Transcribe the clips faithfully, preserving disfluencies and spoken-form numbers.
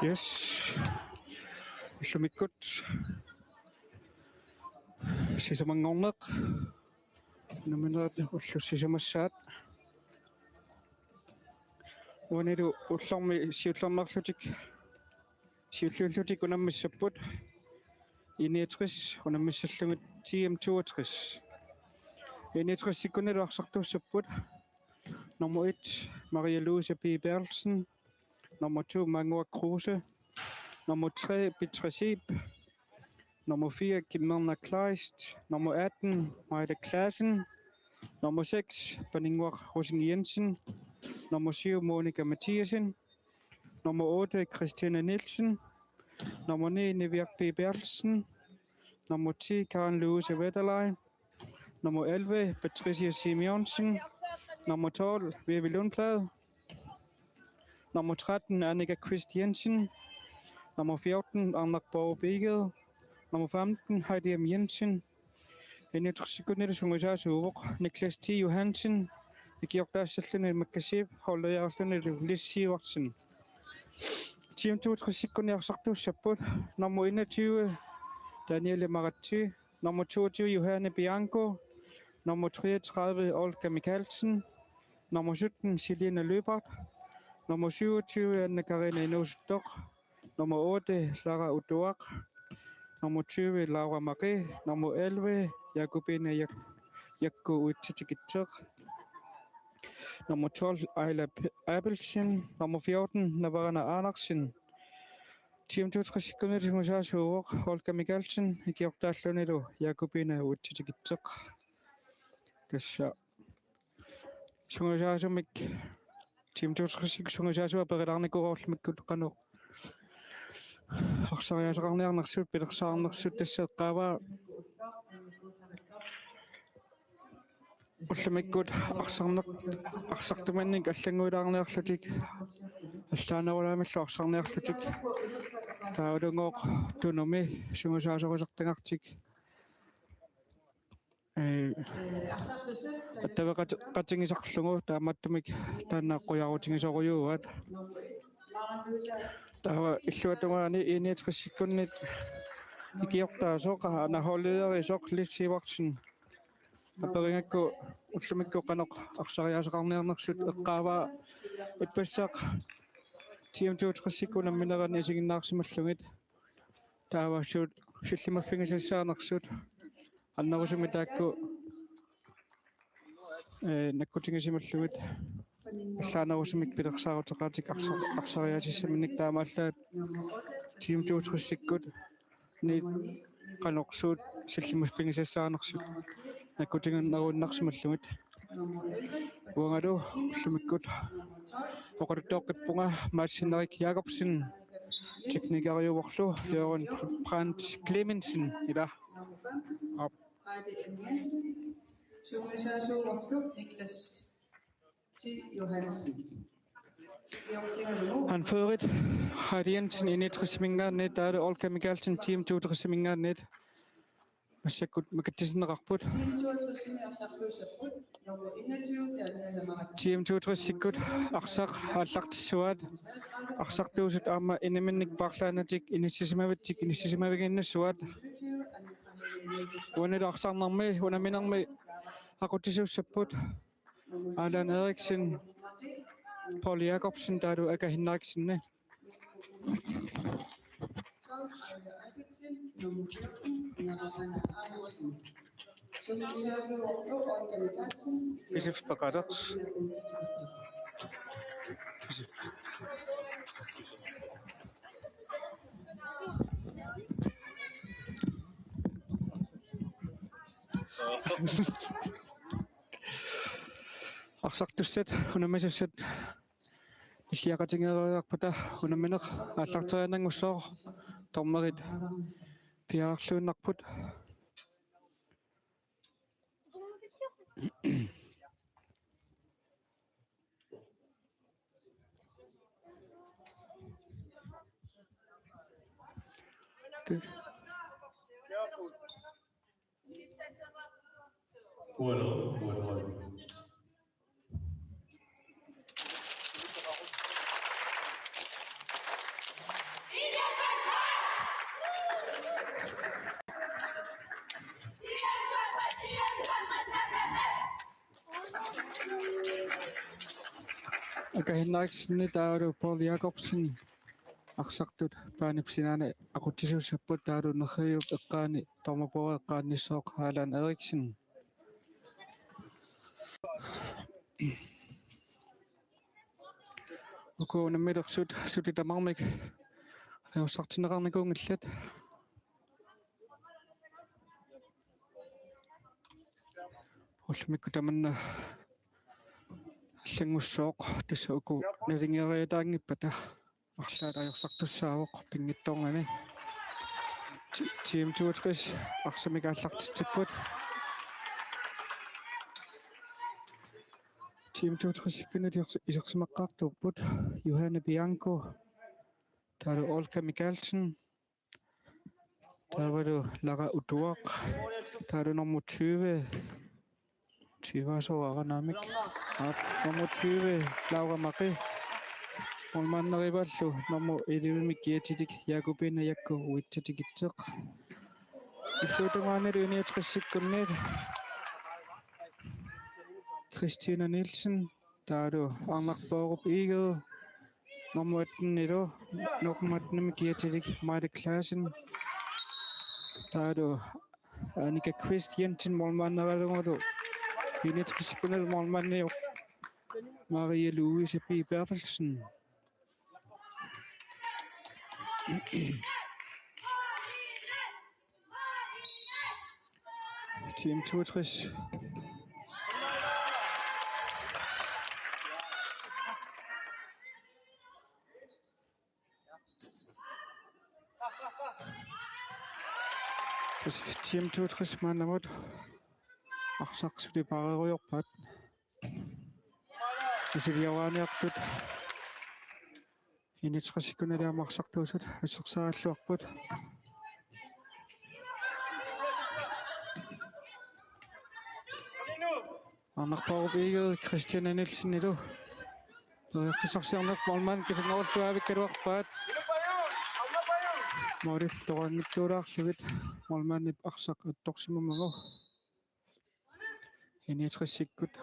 Yes. Ullumikkut sisamanngorneq. Unamminerit ullut sisamassaat. Uanilu ullormi siullernerlutik, siulliullutik unammissapput. I niogtres unammissallugit T M toogtres. I niogtres-ikkunnilu arsartuussapput. Nummer et, Maria Louise B. Berthelsen. Nummer to, Mangua Kruse. Nummer tre, Beatrice Ib. Nummer fire, Kim Mørner Kleist. Nummer atten, Maja Klassen. Nummer seks, Pernille Rosing Jensen. Nummer syv, Monica Mathiassen. Nummer otte, Christine Nielsen. Nummer ni, Niviaq B. Berthelsen. Nummer ti, Karen Louise Wetterlej. Nummer elleve, Patricia Simonsen. Nummer tolv, Vivi Lundblad. Nummer tretten, Annika Christiansen. Nummer fjorten, Arnak Borg Egede. Nummer femten, Heidi M. Jensen. Enogtres-ikkunnilu sungiusaasuuvoq Niklas T. Johansen, ikiortaassalluni Makkasiip holderiarlunilu Lis Sivertsen. T M toogtres-ikkunni arsartuussapput nummer enogtyve, Daniele Maratse, nummer toogtyve, Johanne Bianco, nummer treogtredive, Olga Mikaelsen, nummer sytten, Selina Løbert, nummer syvogtyve, Anne Karina Inuusuttoq, nummer otte, Lara Utuaq, nummer tyve, Laura Marie, nummer elleve, Jakobine Jak-, Jakko Uitsitikitseq, nummer tolv, Aila P-, Abelsen, nummer fjorten, Navarana Andersen. T M toogtres-ikkunnilu sungiusaasuuvoq Olga Mikaelsen, ikiortaallunilu Jakobine Uitsitikitseq. Tassa sungiusaasumik, T M toogtres-ikkut sungiusaasua perilaarnikuuara ullumikkut qanoq arsariaaseqarniarnersut, pilersaarnersut. Tassa eqqaavaa ullumikkut arsarneq-, arsartuminnik allannguilaarniarlutik, allaanerulaamillu arsarniarlutik. Taavalu Tunumi sungiusaasorisartagartik, ee, attaveqat-, qatigisarlugu taamaattumik taanna qujaruutigisorujuuaat. Taava illuatungaani I niogtres-ikkunni ikiortaasoq, anaholdeerisoq Lis Sivertsen. Aperigakku ullumikkut qanoq arsariaaseqarniarnersut eqqaavaa ippassaq T M toogtres-ikkut unamminerani isiginnaarsimallugit. Taava suut sillimaffigisassaanersut annerusumik taakku, ee, nakkutigisimallugit allaanerusumik pilersaaruteqaatik arsar-, arsariaasissaminnik, taamaallaat T M toogtres-ikkut ni qanoq suut sillimaffigisassaanersut nakkutiginneruinnarsimallugit. Uangalu ullumikkut oqaluttuaqqippunga Mads Henrik Jakobsen, teknikeriuvorlu Jørgen Brandt Clemmensen, ila. Aap. Sungiusaasuuvorlu Niklas T. Johansen. Anførerit Heidi Jensen I niogtres-iminngaanniit, taavalu Olga Mikaelsen T M toogtres-iminngaanniit. massakkut makatsisinneqarput. Team toogtresikkut arsaq aallartissuaat. Arsartuusut aamma iniminnik paarlaannatik inissisimavitsik inissisimavigiinnassuaat. Uanilu arsarnermi unamminermi aqutsisuussapput Allan Eriksen, Paul Jakobsen taavalu Aka Hinriksen. Pisiffippakaalaq. Pisif. Arsartussat unammisussat nilliaqatigeeriarpata unammineq aallarteriaannanngussaaq, dommerit piareerluinnarput. Ualo, ualo. Aka Hinriksen taavalu Paul Jakobsen arsartut baanip sinaani aqutsisuussapput, taavalu neriup eqqaani dommerbordet eqqaanissooq Allan Eriksen. Uku unammilersut suli tamarmik ajorsartinneqarnikuunngillat. Ullumikkut tamanna allanngussooq, tassa uku nalingeriataanngippata arlaat ajorsartussaavoq pinngitsoornani. Ti-, Team toogtres arsamik aallartitsipput. Team toogtres-ikkunut isers-, isersimaqqaartuupput Johanne Bianco, taavalu Olga Mikaelsen, taavalu Lara Utuaq, taavalu nummer tyve, tyve soorunami. Aap, nummer tyve, Laura Maki. Målmanderivallu nummer elleve-mik kiatilik Jakobine Jakko Uitsatikitseq. Illuatungaanilu I-niogtres-ikkunniit Christina Nielsen, taavalu Arnaq Bourup Egede, nummer atten-ilu, nummer atten-imik kiatilik Maile Clausen, taavalu Annika Kvist Jensen målmanderalugulu, I-niogtres-ikkunnilu målmandiuvoq Marie Louise P. Berthelsen. Team toogtres. Tassa Team toogtres maannamut arsaq suli paarerujoorpaat. Isilioraniartut I-niogtres-ikkunnilu aamma arsartuusut assersaaralluarput. Arnaq Bourup Egede, Christian Nielsen-ilu. Periarfissarsiorneq målmand kisanngorullugaavikkaluarpaat. Målillu toqanngitsuulaarlugit målmandip arsaq attorsimammagu. I-niogtres-ikkut.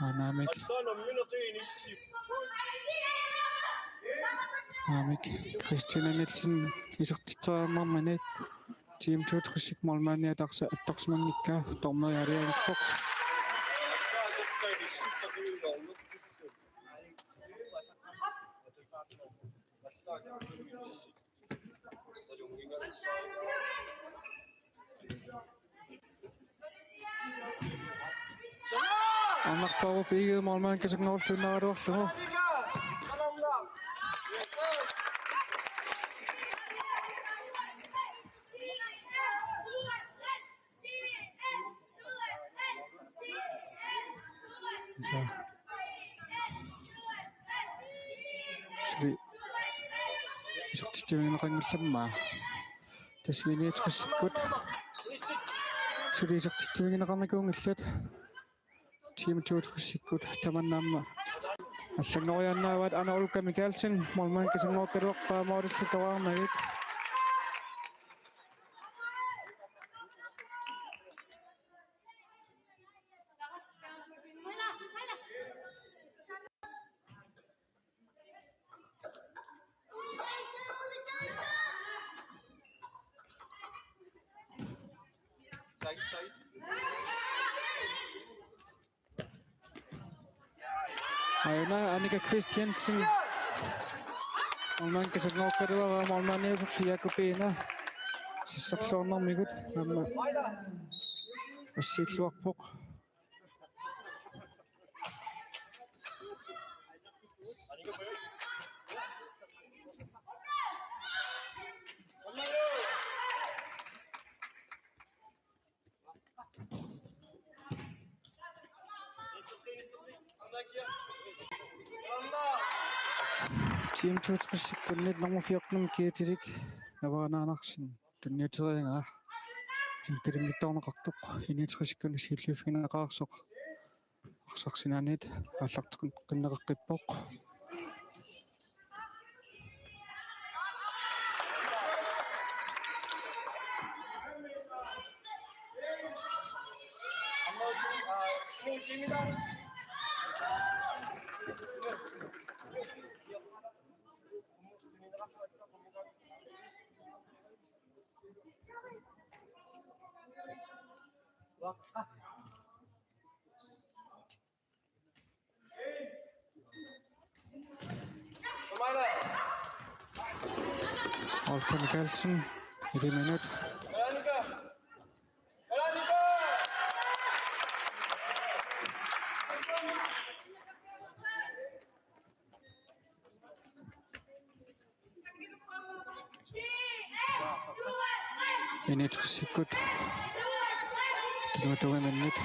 Aanaamik. Aamik. Christina Nielsen isertitseriarnermini Team toogtres-ip målmandiata arsaq attorsimanngikkaa, dommeri aalajangerpoq. Arnaq Bourup Egede målmand kisanngorullunnaaraluarlugu. Ja. Suli isertitsivigineqanngillammaa. Tassa I-niogtresikkut suli isertitsivigineqarnikuunngillat. Team toogtresikkut tamanna aamma allanngoriaannaavat. Anna Olga Mikaelsen, målmand, kisanngorugaluarpaa målillu toqqaannarnagit. Aana Annika Christiansen. Målmand kisanngorugaluarpaa, målmandiusoq Jakobine. Sassarluarnermigut aamma assiilluarpoq. Team toogtresikkunnit nummer fjorten, Kietilik Navaranaanarsin, tunniuteriaraa. Intalinngitsoorneqartoq I-niogtresikkunnit siulliuffigineqartoq. Arsaq sinaaniit aallarteqqinneqaqqippoq. Olga Mikaelsen, elleve minut. I-niogtresikkut kinuatungiminnit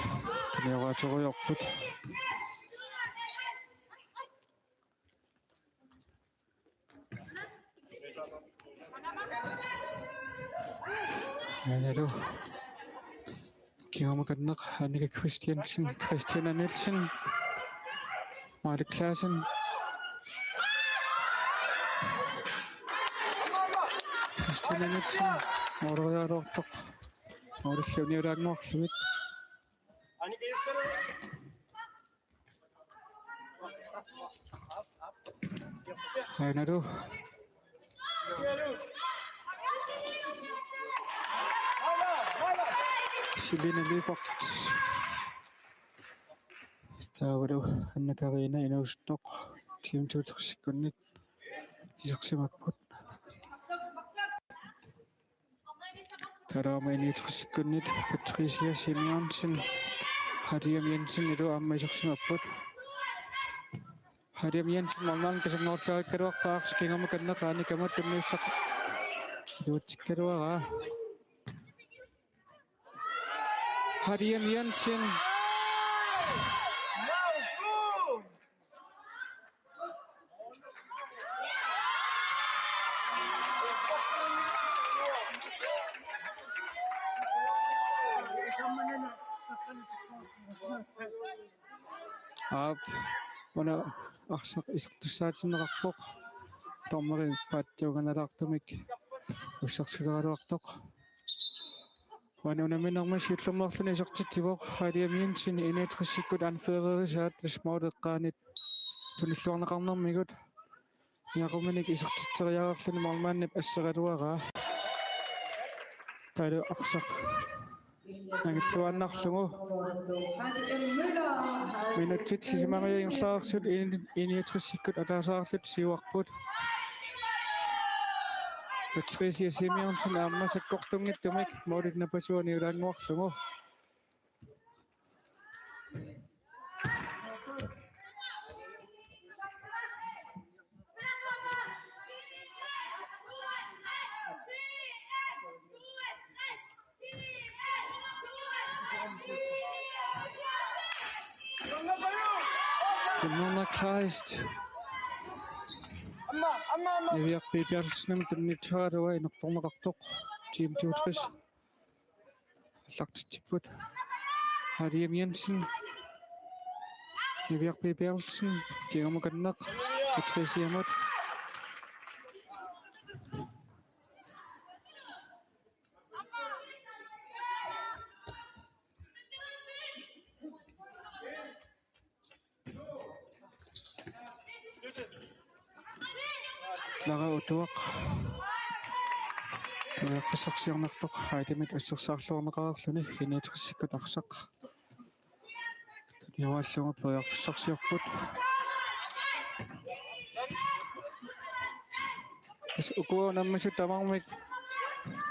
tunniussaarujoorput. Aanalu kingumut qerneq Annika Christiansen, Christina Nielsen, Malik Clausen. Christina Nielsen, måleriaraluartoq. Målillu uniulaannguarlugit. Aanalu Selina Lyberth. Taavalu Anna Karina inuusuttoq, team toogtresikkunnit isersimapput. Taava aamma I-niogtresikkunnit Patricia Simonsen, Hariam Jensen ilu aamma isersimapput. Hariam Jensen målmand kisanngorugaluarpaa, arsaq kingumut qerneq Annikamut tunniussaq iluatsikkaluaraa. Hariam Jensen. Aap, una arsaq isertussaatinneqarpoq. Dommerit paatsuunganalaartumik ussersuleraluartoq. Uani unamminermi siullermeerluni isertitsivoq Hariam Jensen, I-niogtresikkut anførerisaat, tassa måleqqaanit tunilluarneqarnermigut. Niaquminik isertitseriareerluni målmandip asseraluaraa. Taavalu arsaq nangilluinnarlugu. Minutsit sisamariarlutik I-niogtresikkut ataaseq siuarput. Patricia Simonsen aamma sakkortunngitsumik målit napasua uniulaannguarlugu. Kunngernak Kleist. Niviaq P. Berthelsenimit tunniussagaluarlugu inertorneqartoq Team toogtres. Aallartitsipput Harriam Jensen. Niviaq P. Berthelsen, kingumukanneq, Patriciamut. Lara Utuaq. Periarfissarsiornartoq Heidemit assersuulluarneqareerluni I-niogtresikkut arsaq. Tunniuaallunga periarfissarsiorput. Tassa uku unammisut tamarmik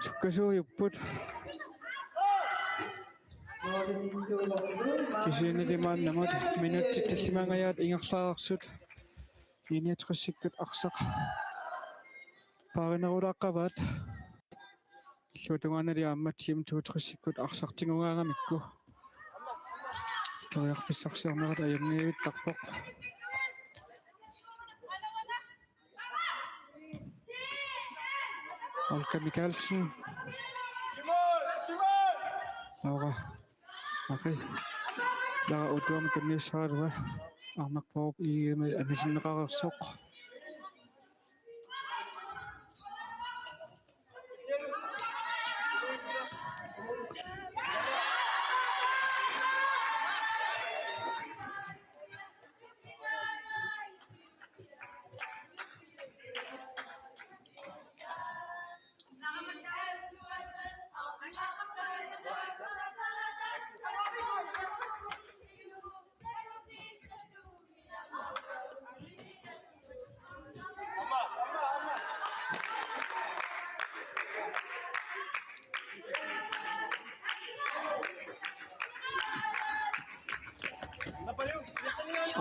sukkasuujupput. Kisiannili maannamut minutsit tallimangajaat ingerlareersut I-niogtresikkut arsaq paarinerulaaqqavaat. Illuatungaanili aamma Team toogtresikkut arsaq tigugaangamikku periarfissarsiornerat ajunngivittarpoq. Olga Mikaelsen. Laura Maki. Lara Utuamit tunniussagaluarlugu Arnarpaarup I G-mi anisinneqareersoq.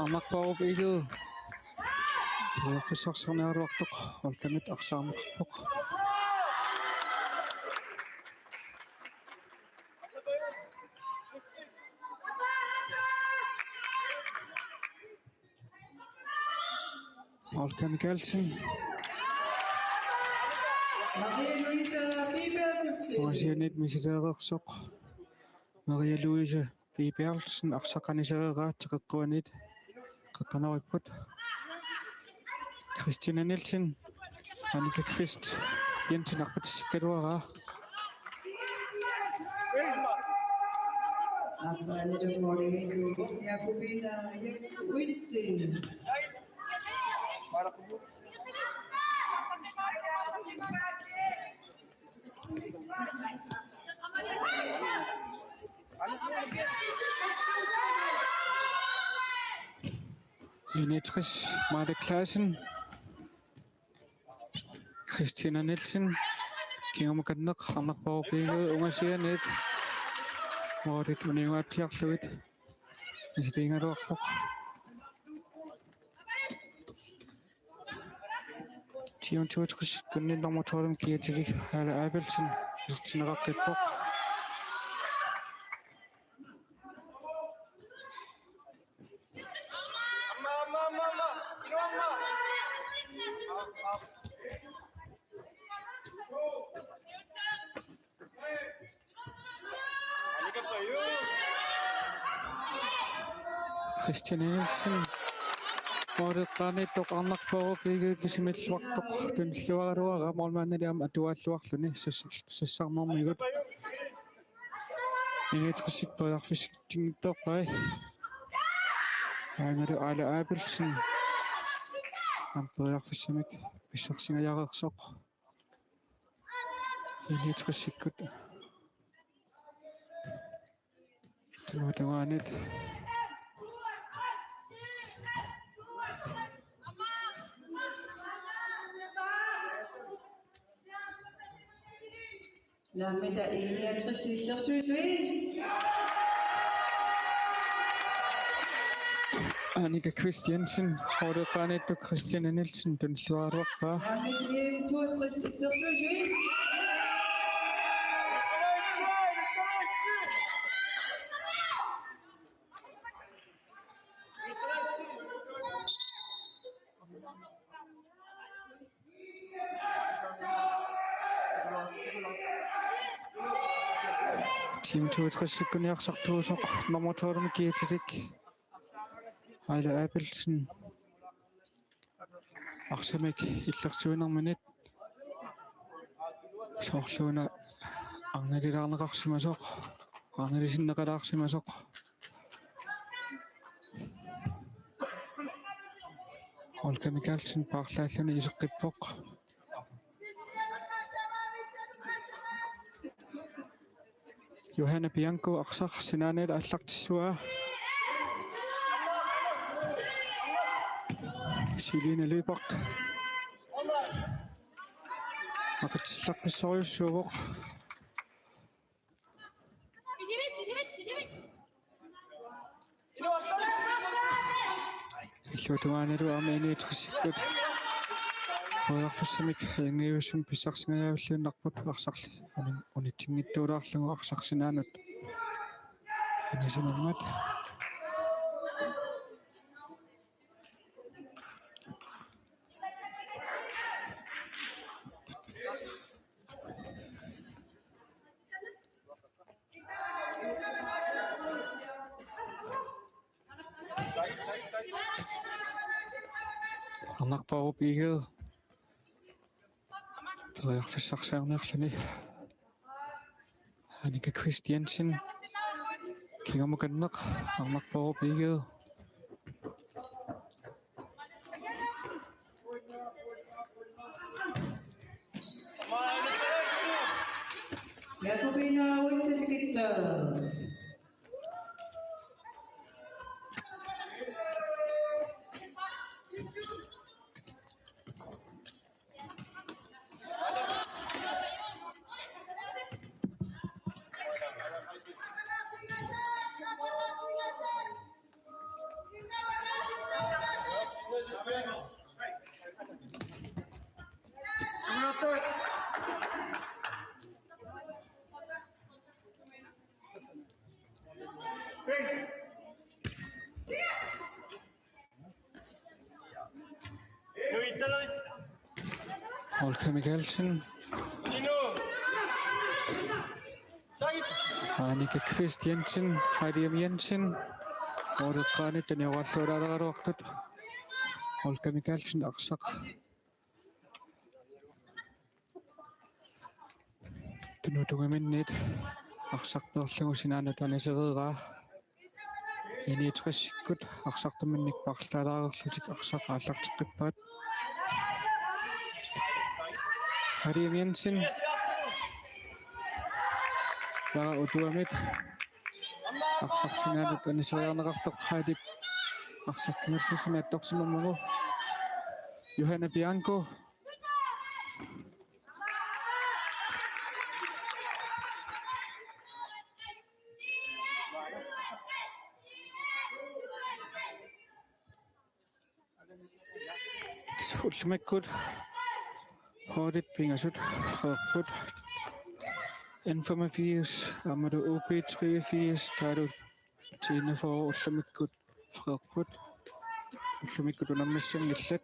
Arnarpaarup I G periarfissarsiorniaraluartoq Olgamit arsaarneqarpoq. Olga Mikaelsen. Maria Louise P. Berthelsen. Ungasianiit misileereersoq Maria Louise P. Berthelsen arsaq anisereeraa teqeqquaniit qeqqanoripput. Christina Nielsen, Annika Kvist Jensen arpatissikkaluaraa. Aamma nummer otte, Jakobina Jakobitsen. Enogtres, Mette Clausen. Christina Nielsen. Kingumukanneq, Arnarpaarup I G ungasianiit. Målit uniuatsiarlugit. Misiliigaluarpoq. Team toogtres, kunni nummer tolv, Kiatili Hala Abelsen, isertinneqaqqippoq. Christian Nielsen. Måleqqaaniittoq Arnarpaarup I G kisimilluartoq tunilluaraluaraa, målmandili aamma atuaalluarluni sassar-, sassarnermigut. Enogtresip periarfissinngitsoorpai. Taannalu Hala Abelsen aamma periarfissamik pissarsingajareersoq. Enogtresikkut. Tungaanut. Naamik, enogtres illersuisui. Annika Kvist Jensen, måleqqaaniittoq Christiane Nielsen, tunilluaraluarpaa. Naamik, toogtres illersuisui. Team toogtresikkunni arsartuusoq nummer tolvimik kiatilik Aila Abelsen arsamik illersuinerminit soorluuna arnalilaarneqarsimasoq, arnalisinneqalaarsimasoq. Olga Mikaelsen paarlaalluni iseqqippoq. Johanna Bianco arsaq sinaaniit aallartissuaa. Selina Lyberth. Maqatsillaqqissorujussuuvoq. Illuatungaanilu aamma I niogtresikkut periarfissamik ajunngivissumik pissarsingajavilluinnarput arsarli uni-, unitsinngitsuulaarlugu arsaq sinaanut anisimammat. Arnaq Bourup Egede periarfissarsiorniarluni. Annika Christiansen. Kingamukanneq Arnaq Bourup Egede. Jakobine Witze-Tikitse. Olga Mikaelsen. Annika Christiansen, Heidi M. Jensen. Oreqqaanit tunioraluaraluartut. Olga Mikaelsen arsaq. Tunutungaminnit arsarpiarlugu sinaanut anisereeraa. I niogtresikkut arsartuminnik paarlaalaarlutik arsaq aallarteqqippaat. Heidi M. Jensen. Taava utuamit arsaq sinaanut aniseriarneqartoq Heidip arsaq kingullermik attorsimammagu. Johanna Bianco. Ullumikkut holdit pingasut frederput. N femogfirs, aammalu U B treogfirs, taavalu T enogfyrre ullumikkut frederput. Ullumikkut unammissanngillat.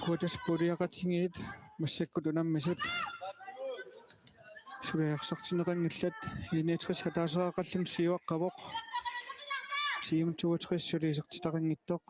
Kuatas puliaqatigiit massakkut unammisut suliarsartinneqanngillat. I niogtres ataaseqarluni siuaqqavoq. Team toogtres suli isertitaqanngitsoq.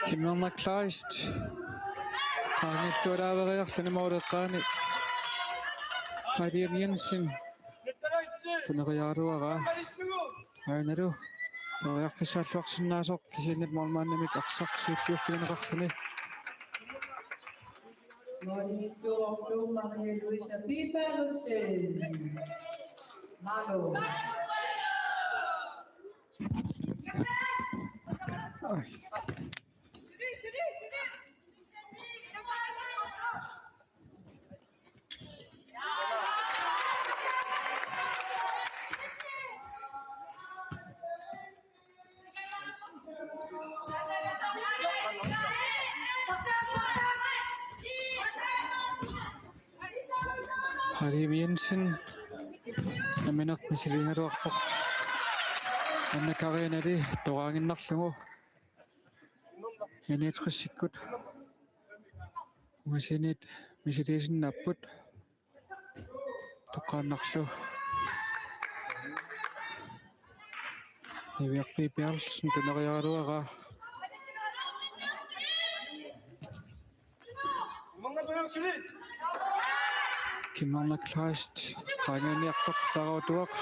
Kimmernaq Kleist. Qaangiillualaaveriarluni måleqqaani. Heidi M. Jensen. Tuneriaraluaraa. Aanalu periarfissaalluarsinnaasoq kisianni målmandimik arsaq siulliuffigineqarluni. Maria Louise Pibersen. Malo. Harry Jensen, nammineq misiliigaluarpoq. Anna Karianali toqaaginnarlugu. N-69-ikkut ungasianiit misiliisinnaapput. Toqqaannarlu Niviaq Pibersen tuneriaraluaraa. Kimmernaq Kleist qaangiiniartoq, Lagautuaq.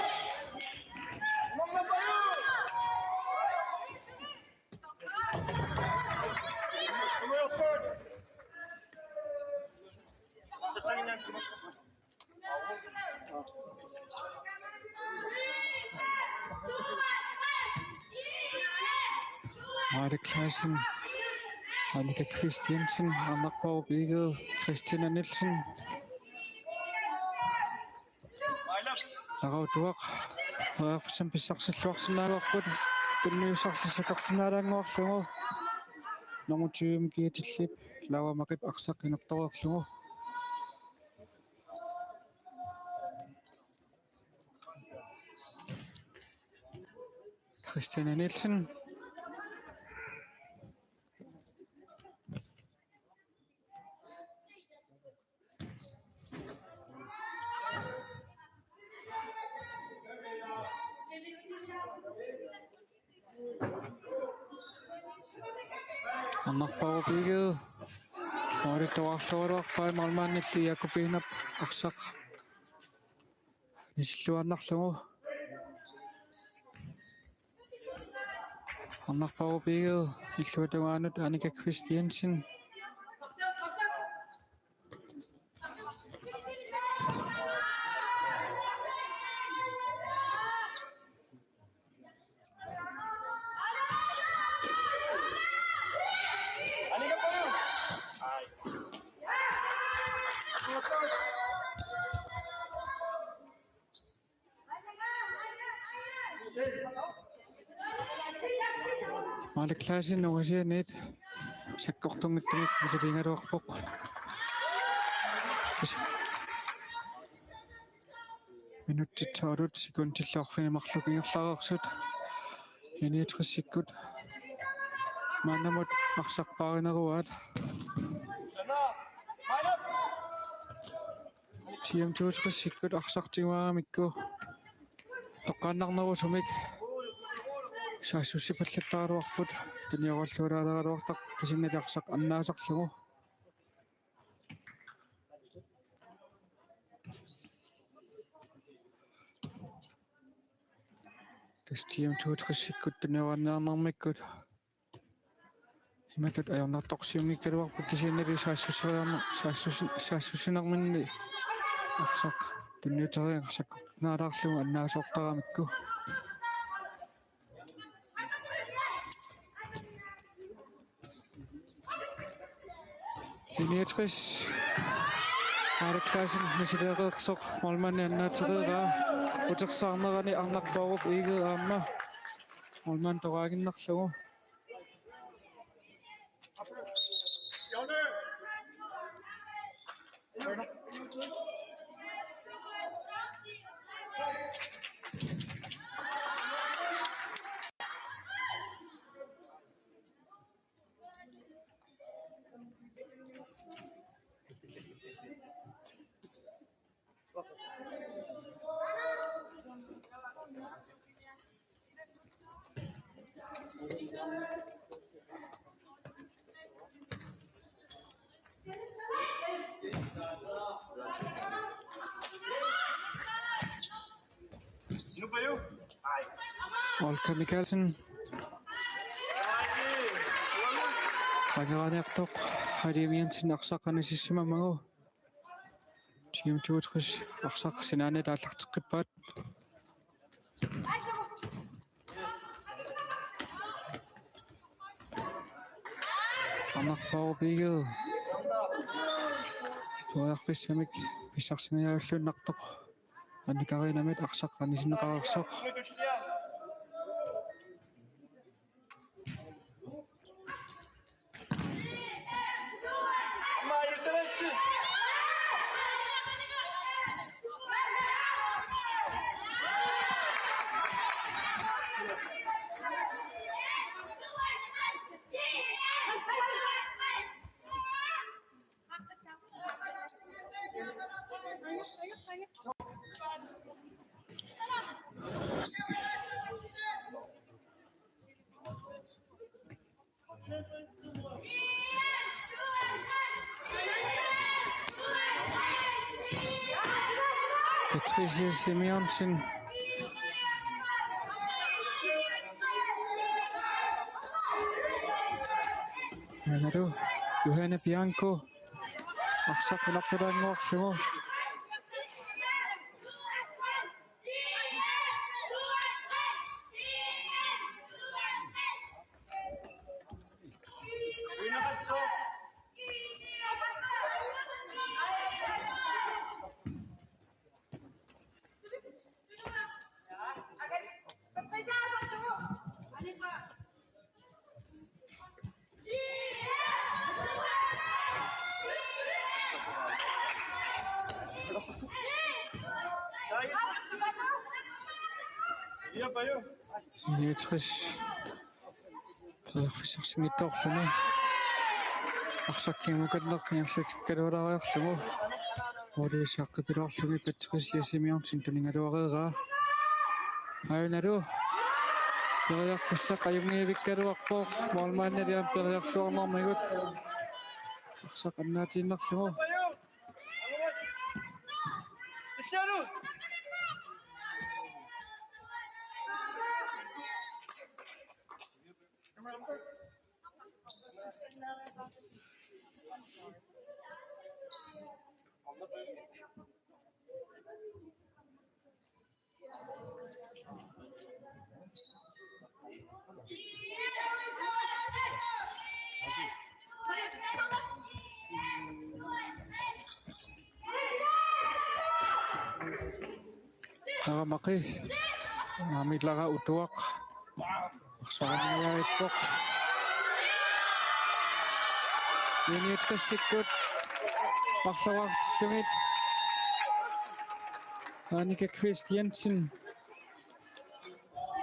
Marit Clausen, Annika Christiansen, Anna Borg Egede, Christina Nielsen. Lagautuaq periarfissamik pissarsilluarsinnaalerput, tunniussarlu sakkortunaalaannguarlugu. Nummer tyve Miki Tillip, Laura Maqip arsaq inertoreerlugu. Christiane Nielsen. Arnaq Parup Egede. Målip toqqarluaraluarpaa, målmandilli Jakob Enap arsaq anisilluarnarlugu. Arnaq Parup Egede, illuatungaanut Annika Christiansen. Malik Clausen ungasianiit sakkortunngitsumik misiliigaluarpoq. Minutsit tolv sekundillu arfineq-marluk ingerlareersut. N-69-ikkut maannamut arsaq paarineruaat. T M toogtres-ikkut arsaq tiguaramikku toqqaannarnerusumik saassussipallattaraluarput, tunniorallualaaleraluartaq kisiannili arsaq annaasarlugu. Tassa T M toogtres-ikkut tunniorniarnermikkut imatut ajornartorsiunngikkaluarput, kisiannili saassusseriarne-, saassussi-, saassussinerminni arsaq tunniuteriiaat, arsaq naalaarlugu annaasoortaramikku. N-69. Malik Clausen misileereersoq målmandi annaatereeraa. Utersaarnerani Arnaq Parup Egede aamma målmandi toqqaaginnarlugu. Olga Mikkelsen. Qangeraniartoq. Harry Jensen arsaq anisissimammagu. Team toogtres arsaq sinaaniit aallarteqqippaat. Arnaq Poorvig. Periarfissamik pissarsiniarullunnaartoq. Annikariinamit arsaq anisinneqareersoq. Patricia Simonsen. Aana Johanne Bianco. Arsaq ilarpalaannguarlugu. Niogtres. Periarfissarsinngitsoorluni. Arsaq kingukanneq ingerlatikkaluarlugu. Ulisaqqipilorluni Patricia Simonsen tunigaluareeraa. Aanalu. Periarfissaq ajunngivikkaluarpoq. Målmandiliam periarluarnermigut. Arsaq annaatiinnarlugu. Aramaqi. Aamma Lara Utuaq. Arsaq aniaippoq. Niogtresikkut. Arsaartillugit. Annika Kvist Jensen.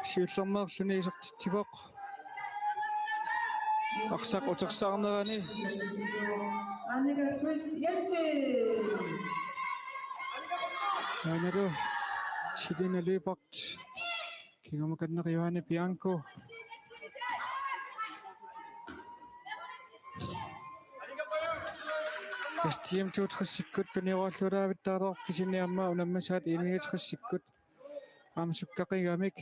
Siullermeerluni isertitsivoq. Arsaq utersaarnerani. Annika Kvist Jensen. Aanalu Selina Lyberth. Kingukanneq Johanne Bianco. Tassa T M toogtresikkut tunioraluarvittaalerput kisianni aamma unammisaat I niogtresikkut. Aamma sukkaqigamik.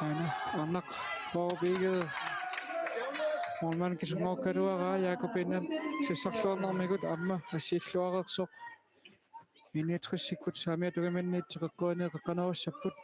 Aana, Arnaq Poorvig. Målmand kisunngorkaluaraa Jakob Enap sassarluarnermigut aamma assiilluareersoq. I niogtresikkut saamiata tungaanut teqeqquani qeqqanerussapput.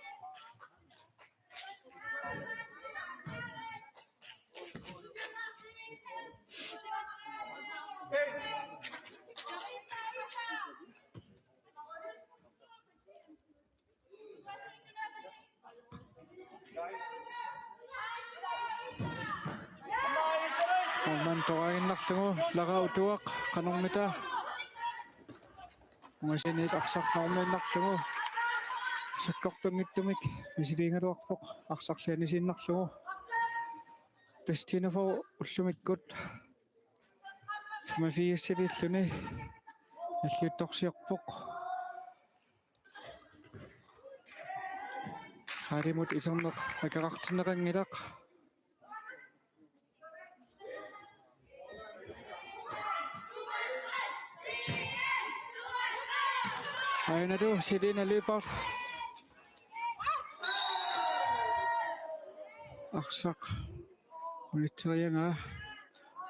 Målmand toraginnarlugu, Lara Utuaq, qanormita. Ungasiniit arsaq normiinnarlugu. Sakkortunngitsumik misiliigaluarpoq, arsarli anisiinnarlugu. Tassa T N F ullumikkut femogfirsiliilluni nalliuttorsiorpoq. Haalimut iserneq akeqartinneqanngilaq. Aanalu Selina Lyberth. Arsaq. Unitseriagaa.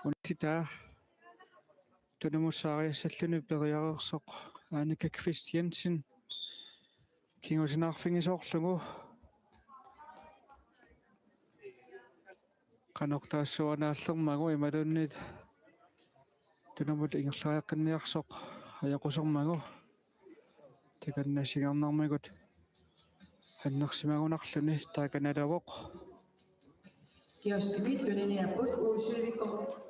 Untitaa tunumut saariassalluni periareersoq Annika Kvist Jensen kingusinaarfigisoorlugu qanoq taassuanaallermagu imaluunniit tunumut ingerlariaqqinniarsoq ajoqusermagu. Takanna singernarmigut annersimagunarluni taakanaluvoq. Kioskimit tuniniapput U syvogfyrre.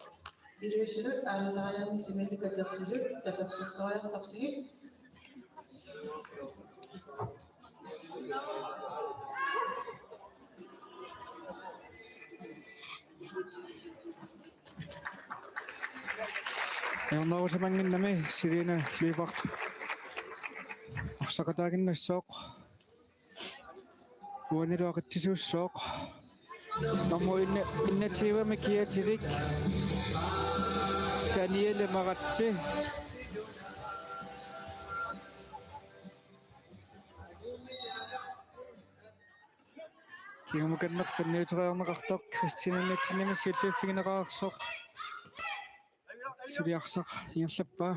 Ilulissatut aalisariaanni simalli katersisut tapersersorluartarsigit. Ajornarusimannginnami Selina Lyberth arsaqataaginnassooq. Uanilu aqitsisuussooq. Nummer en-, enogtyve-mi kiatilik Danielle Maratse. Kingumut qanneq tunniuteriarneqartoq Christina Nielsenimit siulliuffigineqartoq. Suli arsaq ingerlappaa.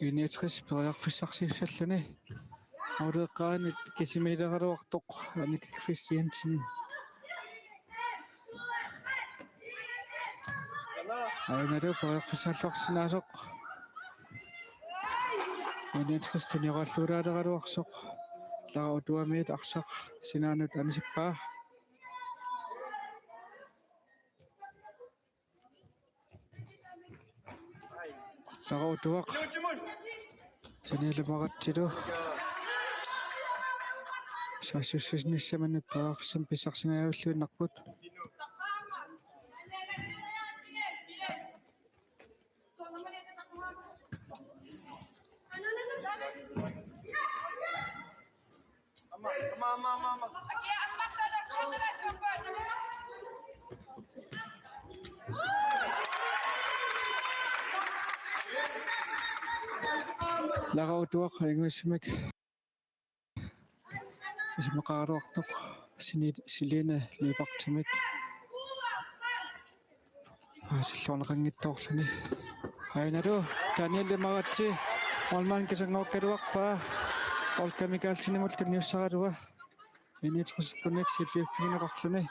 U enogtres periarfissarsiussalluni. Auleriiqqaanit kisimiileraluartoq Annika Kvist Jensen. Aajuna periarfissaalluarsinnaasoq. U enogtres tunioraluartoq. Lara Utuamiit arsaq sinaanut anisippaa. Lara Utuaq. Danielle Maratsilu. Saassussinissamut periarfissamik pissarsingaajalluinnarput. Lara Utuaq, English Mic. Isumaqaraluartoq Sini-, Selina Lyberthimit. Aasilluarneqanngitsoorluni. Aajuna Danielle Maratse. Målmand kisanngorugaluarpaa. Olga Mikaelsenimut tunniussaralua. Enogtres-ikkut siulliuffigineqarluni.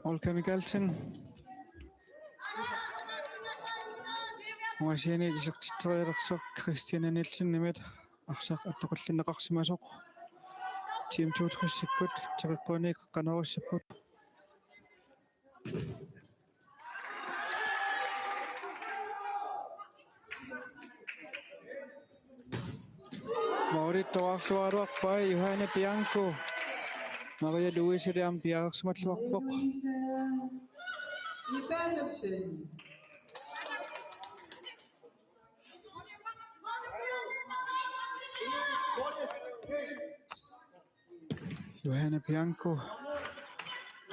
Olga Mikaelsen. Ungasianiit isertitserialersoq Christina Nielsenimit arsaq attoqqinneqarsimasoq. Team toogtres-ikkut teqeqquani qeqqanoorussapput. Målittoraluaraluarpaa Johanne Bianco. Maria Louise Lam piareersimalluarpoq. Louise Ibersen. Johanne Bianco.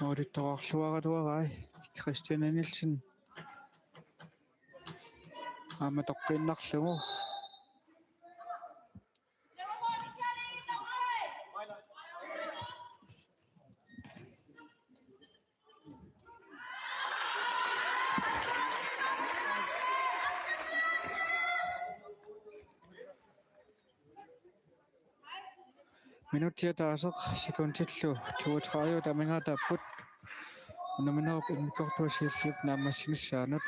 Målittoraluaraluarai Christina Nielsen. Aamma toqqiinnarlugu. Minutsit ataaseq sekundillu toogtredive amigaataapput. Unamminerup immikkoortuata siulliup naammassinissaanut.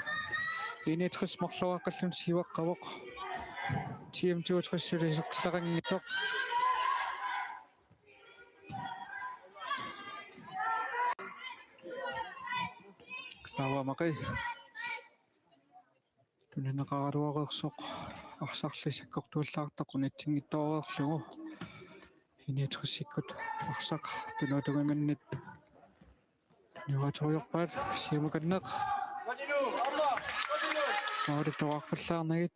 Enogtres marloriaqqalluni siuaqqavoq. Team toogtres suli isertitaqanngitsoq. Laura Marie. Tunineqaraluareersoq arsarli sakkortuallaartoq unitsinngitsoorlugu. Enogtres-ikkut arsaq tunuutungiminnit tuniuatoriorpaat siumut qanneq. Målittoraarpallaarnagit.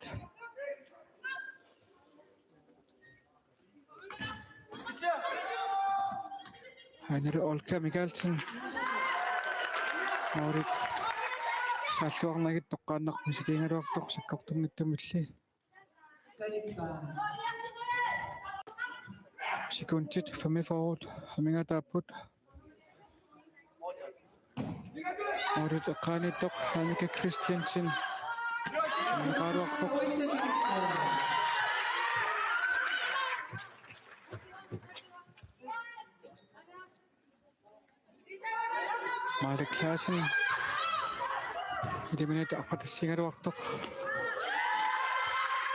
Aajuna Olga Mikaelsen. Målit. Saalluarnagit toqqaannaq misiliigaluartoq sakkortunngitsumilli. Sekundit femogfyrre amigaataapput. Målip eqqaaniittoq Annika Christiansen. Amigaluarpoq. Marit Clausen. Ilaminnut arpatassiigaluartoq.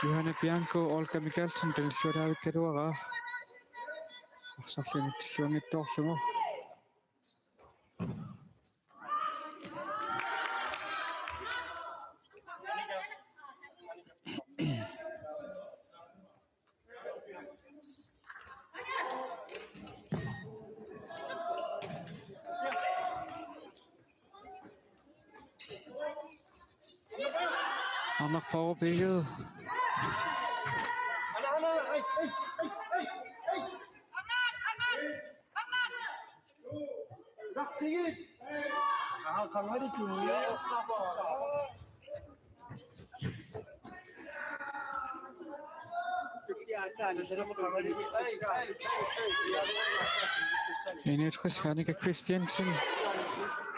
Johanna Bianco, Olga Michaelsen, tunillualaavikkaluaraa. Arsarlu imitsilluanngitsoorlugu. Arnaq Poulsen. Enogtres Annika Christiansen.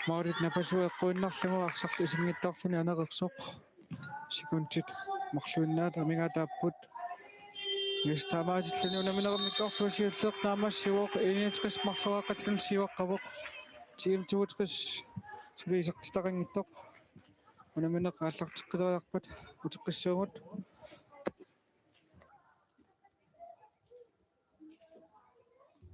Målit napasui eqquinnarlugu arsarlu isinngitsoorluni aneqersoq. Sekundit marluinnaat amigaataapput. Niels Tamaasilluni unamminermik ortusiulleq naammassivoq, enogtres marloriaqqalluni siuaqqavoq. T M toogtres suli isertitaqanngitsoq. Unammineq aallarteqqileriarpat uteqqissuugut.